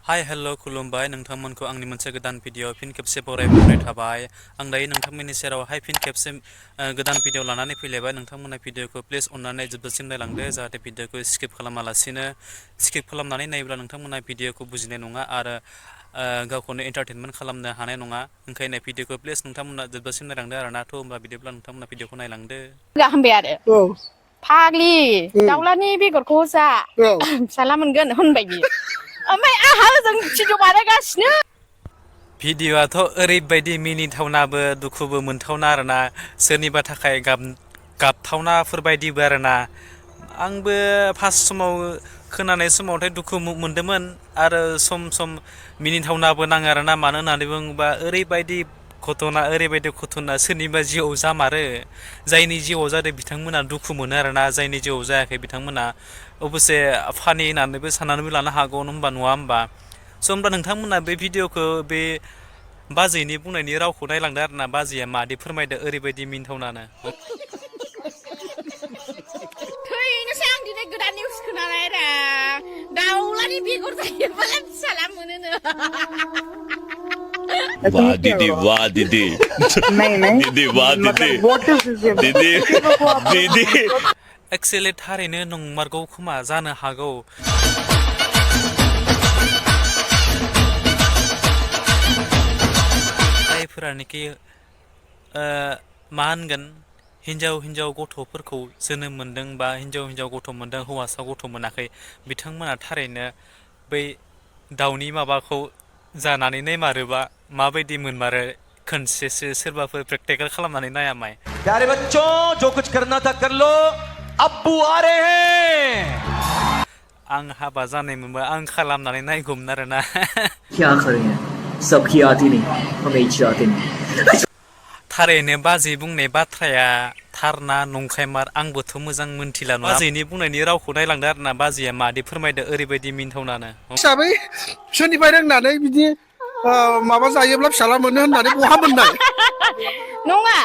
Hi hello' खुलुमबाय नोंथांमोनखौ आंनि मोनसे गोदान भिडिअ फिन खेबसे बरायहरनाय थाबाय। आं दायो नोंथांमोननि सेरावहाय फिन खेबसे गोदान भिडिअ लानानै फैलायबाय। नोंथांमोनहा भिडिअखौ प्लिज अननानै जोबजासिम नायलांदो, जाहाथे भिडिअखौ स्किप खालामालासिनो स्किप खालामनानै नायोब्ला नोंथांमोनहा भिडिअखौ बुजिनाय नङा आरो गावखौनो एन्टारटेनमेन्ट खालामनो हानाय नङा। ओंखायनो भिडिअखौ प्लिज नोंथांमोनहा जोबजासिम नायलांदो आरो ना। थ' होमबा बिदिब्ला नोंथांमोनहा भिडिअखौ नायलांदो। होनबाय आरो फाग्लि दाउलानि बेगरखौ जा फिसाला मोनगोन होनबाय बियो। ओमफ्राय आंहा ओजों भिडिअ बानायगासिनो। भिडिअ'आथ' ओरैबायदि मिनिथावनाबो दुखुबो मोनथावना आरोना, सोरनिबा थाखाय गाबथावनाफोरबायदिबो आरोना। आंबो फार्स्ट समाव खोनानाय समावथाय दुखु मोनदोंमोन आरो सम सम मिनिथावनाबो नाङो आरोना। मानो होननानै बुङोबा ओरैबायदि घटना सोरनिबा जिउआव जामारो, जायनि जिउआव जादों बिथांमोना दुखु मोनो आरोना, जायनि जिउआव जायाखै बिथांमोना अबसे फानि होननानैबो साननानैबो लानो हागौ होनबा नङा होमबा। स' होमबा नोंथांमोना बे भिडिअ'खौ बे बाजैनि बुंनायनि रावखौ नायलांदो आरोना, बाजैया मादि फोरमायदो ओरैबायदि मिनिथावनानो। थैनोसै आं दिनै गोदान निउस खोनानाय रा दाउलानि बेगर जायोबालाय फिसाला मोनोनो। वाह दीदी वाह दीदी दीदी वाह दीदी दीदी दीदी एक्चुअली थारैनो नंमारगौ खोमा, जानो हागौ। जायफोरानोखि मा होनगोन, हिन्जाव गथ'फोरखौ जोनोम मोनदों बा हिन्जाव गथ' मोनदों, हौवासा गथ' मोनाखै, बिथांमोना थारैनो बै दाउनि माबाखौ जानानै नायमारोबा माबायदि मोनमारो खनसेसो सोरबाफोर प्रेक्टिकेल खालामनानै नायामाय। प्यारे बच्चों, जो कुछ करना था कर लो, अब्बू आ रहे हैं। आं हाबा जानाय मोनबा आं खालामनानै नायगौमोन आरोना। क्या करें, सबकी आती नहीं, हमें इच्छा आती नहीं। थारैनो बाजै बुंनाय बाथ्राया थारना नंखायमार आंबोथ' मोजां मोनथिला नङा। बाजैनि बुंनायनि रावखौ नायलांदो आरोना, बाजैया मादि फोरमायदो ओरैबायदि मिनिथावनानो। हिसाबै सोरनिफ्राय रोंनानै बिदि माबा जायोब्ला फिसाला मोनो होननानै बहा मोननाय? नङा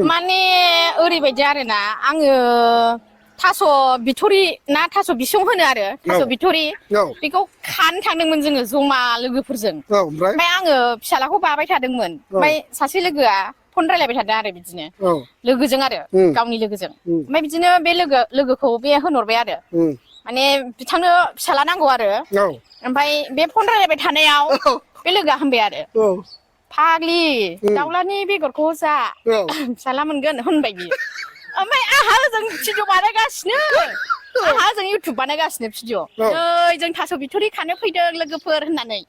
माने ओरैबायदि आरोना, आङो थास' बिथ'रि ना थास' बिसं होनो आरो थास' बिथ'रि, बेखौ खानो थांदोंमोन जोङो जमा लोगोफोरजों। ओमफ्राय आङो फिसालाखौ बाबाय थादोंमोन, ओमफ्राय सासे लोगोआ फन रायलायबाय थादों आरो बिदिनो लोगोजों आरो गावनि लोगोजों। ओमफ्राय बिदिनो बे लोगोखौ बे होनहरबाय आरो माने बिथांनो फिसाला नांगौ आरो। ओमफ्राय बे फन रायलायबाय थानायाव बे लोगोआ होनबाय आरो फाग्लि दाउलानि बेगरखौ जा फिसाला मोनगोन होनबाय बियो। ओमफ्राय आंहा ओजों भिडिअ बानायगासिनो, आंहा ओजों इउटुब बानायगासिनो भिडिअ। नै जों थास' बिथ'रि खानो फैदों लोगोफोर होननानै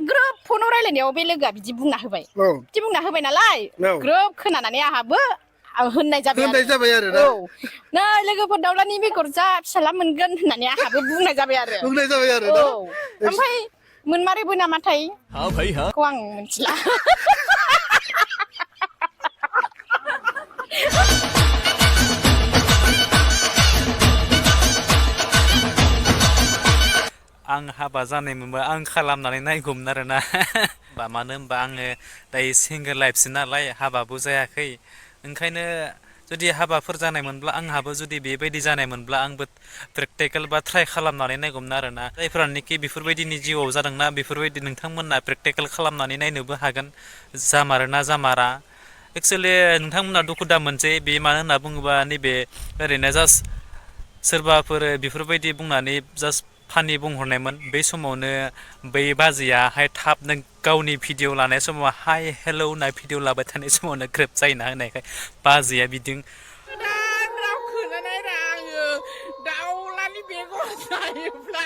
ग्रोब फनाव रायलायनायाव बे लोगोआ बिदि बुंना होबाय। बिदि बुंना होबाय नालाय ग्रोब खोनानानै आंहाबो होननाय जाबाय आरो औ नै लोगोफोर दाउलानि बेगर जा फिसाला मोनगोन होननानै आंहाबो बुंनाय जाबाय आरो। औ ओमफ्राय मोनमारोबो नामाथाय बेखौ आं मिथिला। आं हाबा जानाय मोनबा आं खालामनानै नायगौमोन आरोना। मानो होनबा आङो दायो सिंगोल लाइफसो नालाय, हाबाबो जायाखै। ओंखायनो जुदि हाबाफोर जानाय मोनब्ला, आंहाबो जुदि बेबायदि जानाय मोनब्ला आंबो प्रेक्टिकेल बा ट्राइ खालामनानै नायगौमोन आरोना। जायफोरानोखि बेफोरबायदिनि जिउआव जादोंना, बेफोरबायदि नोंथांमोना प्रेक्टिकेल खालामनानै नायनोबो हागोन, जामारोना जामारा। एक्सुवेलि नोंथांमोना दुखु दा मोनसै, बे मानो होनना बुङोबा नैबे ओरैनो जास्ट सोरबाफोर बेफोरबायदि बुंनानै जास्ट फानि बुंहरनायमोन। बे समावनो बै बाजैयाहाय थाबनो गावनि भिडिअ लानाय समाव हाय हेलौ होनना भिडिअ लाबाय थानाय समावनो ग्रोब जायना होनायखाय बाजैया बिदि राव खोनानाय रा आङो दाउलानि बेगर जायोब्ला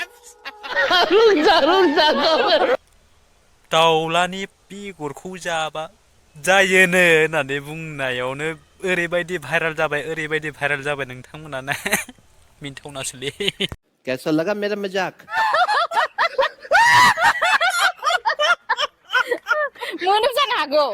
दाउलानि बेगरखौ जाबा जायोनो होननानै बुंनायावनो ओरैबायदि भाइरेल जाबाय नोंथांमोनानो मिनिथावनासोलै। कैसा लगा मेरा मजाक? मोनो जानो हागौ।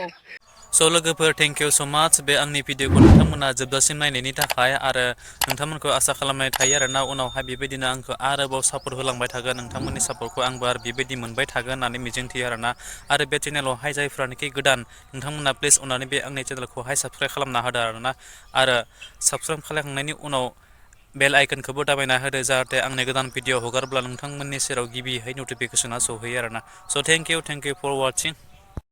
स' लोगोफोर, थेंक इउ स' माच बे आंनि भिडिअखौ नोंथांमोना जोबजासिम नायनायनि थाखाय। आरो नोंथांमोनखौ आसा खालामनाय थायो आरोना, उनावहाय बेबायदिनो आंखौ आरोबाव सापर्ट होलांबाय थागोन। नोंथांमोननि सापर्टखौ आंबो आरो बेबायदि मोनबाय थागोन होननानै मिजिंथियो आरोना। आरो बे चेनेलावहाय जायफ्रानोखि गोदान, नोंथांमोना प्लिज अननानै बे आंनि चेनेलखौहाय साबस्क्राइब खालामना होदो आरोना। आरो साबस्क्राइब खालामखांनायनि उनाव बेल आइकनखौबो दाबायना होदो जाहाथे आंनि गोदान भिडिअ हगारब्ला नोंथांमोननि सेराव गिबियै नटिफिकेसना सौहैयो आरोना स' थेंक इउ फर वाचिं